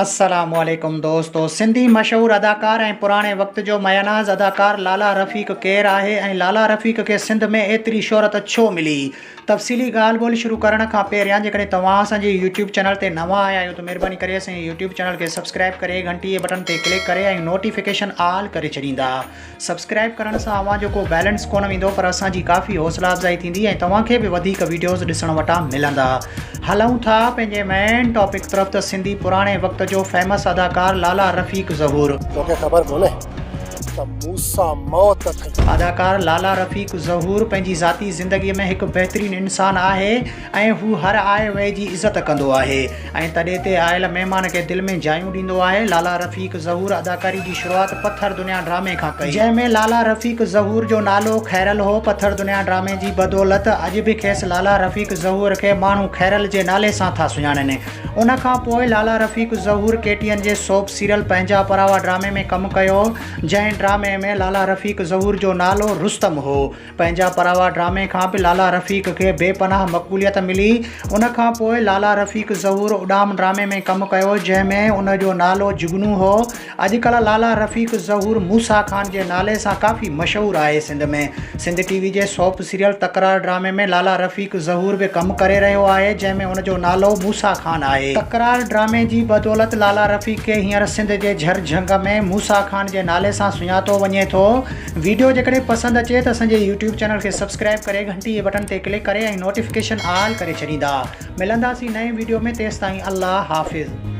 السلام عليڪم دوستو سنڌي مشهور اداڪار ۽ پراڻي وقت جو مياناز اداڪار لالا رفيق ڪير آهي ۽ لالا رفيق کي سنڌ ۾ ايتري شهرت ڇو ملي تفصيلي ڳالهه ٻولهه شروع ڪرڻ کان پهريان جيڪڏهن توهان اسان جي يوٽيوب چينل تي نوان آيا آهيو ته مهرباني ڪري اسان جي يوٽيوب چينل کي سبسڪرائب ڪري گهنٽي جي بٽڻ تي ڪلڪ ڪري ۽ نوٽيفڪيشن آل ڪري ڇڏيندا سبسڪرائب ڪرڻ سان اوهان جو ڪو بيلنس ڪونه ويندو پر اسان جي ڪافي حوصلا افزائي ٿيندي ۽ توهان کي به وڌيڪ ويڊيوز ڏسڻ وٽان ملندا. هلون ٿا پنهنجي مين ٽاپڪ طرف ته سنڌي پراڻي وقت جو فيمس اداڪار لالا رفيق ظهور. توکي خبر ڪونهي ته موسيٰ موت اٿئي. اداڪار لالا رفيق ظهور پنهنجي ذاتي زندگي ۾ هڪ بهترين انسان آهي ۽ هو هر آئي وئي جي عزت ڪندو آهي ۽ تڏي تي آيل مهمان کي دل ۾ جايون ڏيندو آهي. لالا رفيق ظهور اداڪاري جي شروعات پٿر دنيا ڊرامي کان ڪئي. جنهن ۾ لالا رفيق ظهور جو نالو خيرل هو. پٿر دنيا ڊرامي جي بدولت اڄ به کيس لالا رفيق ظهور کي ماڻهو خيرل جي نالي سان ٿا سڃاڻين. ان کان پوء لالا رفيق ظهور ڪي ٽي اين جي سوپ سيريل پنهنجا پراوا ڊرامي ۾ ڪم ڪيو. جنهن ڊرامي ۾ لالا رفيق ظهور جو نالو رستم هو. پنهنجا پراوا ڊرامي کان به لالا رفيق کي بي پناهه مقبوليت ملي. ان کان پوء لالا رفيق ظهور اڏام ڊرامي ۾ ڪم ڪيو، جنهن ۾ ان جو نالو جگنو هو. اڄڪلهه لالا رفيق ظهور موسيٰ خان جي نالي سان ڪافي مشهور آهي سنڌ ۾. سنڌ ٽي وي جي سوپ سيريل تڪرار ڊرامي ۾ لالا رفيق ظهور به ڪم ڪري رهيو آهي، جنهن ۾ ان جو نالو موسيٰ خان آهي. تڪرار ڊرامي جي بدولت لالا رفيق کي هينئر سنڌ جي جھر جھنگ ۾ موسيٰ خان جي نالي سان سڃاتو وڃي ٿو. ويڊيو جيڪڏهن پسند اچي ته اسان جي يوٽيوب چينل کي سبسڪرائب ڪري گهنٽي جي بٽڻ تي ڪلڪ ڪري ۽ نوٽيفڪيشن آل ڪري ڇڏيندا. ملنداسين نئين ويڊيو ۾ تيستائين الله حافظ.